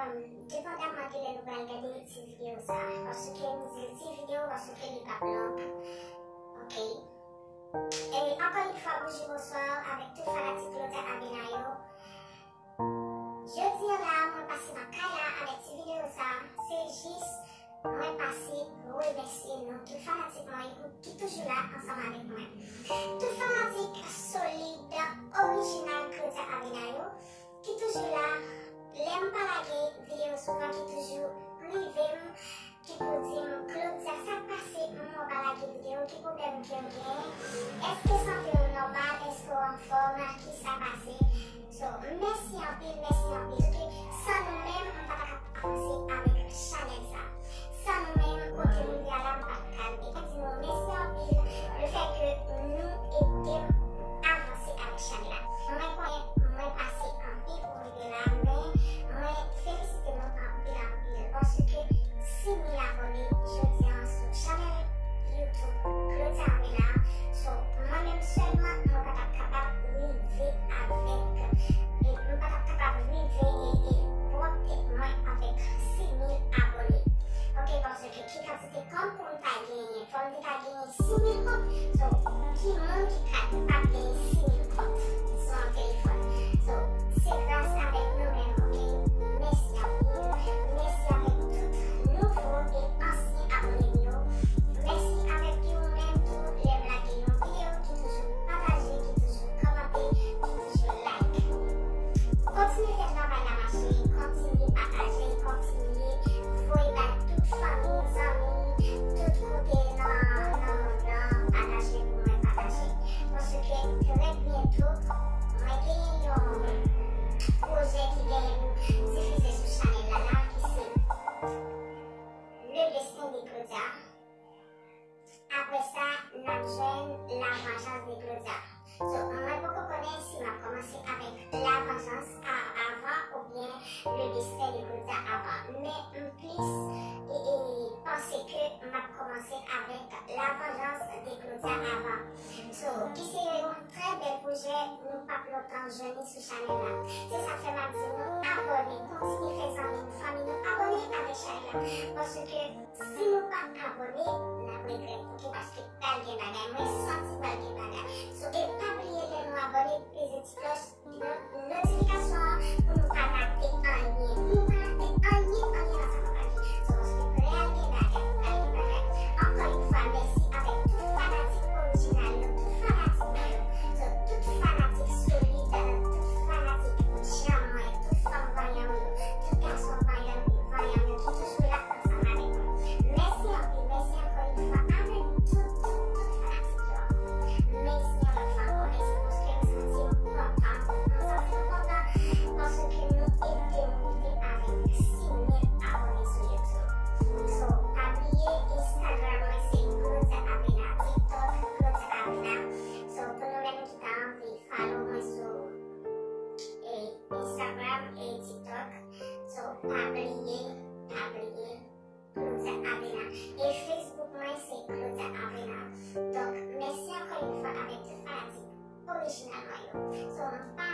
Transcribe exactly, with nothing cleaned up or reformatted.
Depandaman de lè nou pral gade ti videyo sa, paske m di ti videyo paske li p ap long. Ok. E ankò yon fwa, bonjou, bonswa avèk tout fanatik Claudia Avena yo. Jodi a la, mwen pase nan kay la avèk ti videyo sa, se jis mwen pase remèsye nou, tout fanatik mwen ki toujou la ansanm avèk mwen. Tout fanatik solid, orijinal Claudia Avena yo, ki toujou la, lè m pa lage videyo souvan, ki toujou prive m, ki pou di m, Claudia, sa k pase, m wè w pa lage videyo, ki pwoblèm ke w gen? Èske sante w nòmal? Èske w anfòm? Ki sa pase? So, mèsi anpil, mèsi anpil. Paske san nou menm, m pa ta ka avanse avèk chanèl sa. San nou menm, kote m rive a la, m pa t ka rive. Mwen di nou mèsi anpil, lefètke nou ede m avanse avèk chanèl la. Mwen konnen mwen pase anpil pou m rive la, men mwen felisite nou anpil anpil, paske sis mil abòne jodi a sou chanèl YouTube Claudia Avena. So, mwen menm sèlman, mwen pa t ap kapab rive avèk, e mwen pa t ap kapab rive e, e pwòp tèt mwen avèk sis mil abòne. Ok, paske ki kantite kòb pou m ta genyen? Fò m te ka genyen sis mil kòb. So, ki moun ki ka p ap genyen sis mil kòb sou yon telefòn? So, se gras avèk nou menm, ok? Mèsi anpil. Mèsi avèk tout nouvo e ansyen abòne m yo. Mèsi avèk ou menm tou, lè m lage yon videyo, ki toujou pataje, ki toujou kòmante, ki toujou like. Kontinye fè travay la mache, kontinye pataje, kontinye voye bay tout fanmi, zanmi, tout kote nan, nan mond lan, pataje pou mwen, pataje. Paske trè byento, mwen genyen yon pwojè ki genyen pou difize sou chanèl la, la, ki se Le Destin de Claudia. Apre sa, n ap jwenn La Vengeance de Claudia. So, mwen poko konnen si m ap kòmanse avèk La Vengeance a, avan oubyen Le Destin de Claudia avan. Men m plis e, e, panse ke m ap kòmanse avèk La Vengeance de Claudia avan. So, ki se yon trè bèl pwojè, nou p ap lontan jwenn li sou chanèl la. Se sa k fè m ap di nou abòne, kontinye fè zanmi nou, fanmi nou abòne avèk chanèl la. Paske si nou pa abòne, n ap regrèt, ok? Paske pral gen bagay, mwen santi pral gen bagay. So, e pa bliye lè nou abòne, peze ti klòch, no-, notifikasyon an pou nou pa rate anyen. Pou nou pa rate anyen, anyen nan sa nou pral fè. So, paske pral gen bagay, pral gen bagay. Ankò yon fwa, mèsi avèk tout fanatik orijinal yo, tout fanatik mwen yo. So, tout fanatik solid, tout fanatik djanm mwen, tout fanm vanyan m yo, tout gason vanyan, vanyan m yo ki toujou la ansanm avèk mwen. Mèsi anpil, mèsi ankò yon fwa avèk tout, tout, tout fanatik yo. Mèsi yon lòt fwa ankò, mèsi paske m santi m kontan, m santi m kontan paske nou ede m rive avèk sis mil abòne sou YouTube. So, pa bliye Instagram mwen se Claudia Avena, TikTok Claudia Avena. So, pou nou menm ki ta anvi follow mwen sou, e, Instagram e TikTok. So, pa bliye, pa bliye Claudia Avena. E Facebook mwen se Claudia Avena. Donk, mèsi ankò yon fwa avèk tout fanatik orijinal mwen yo. So, m pa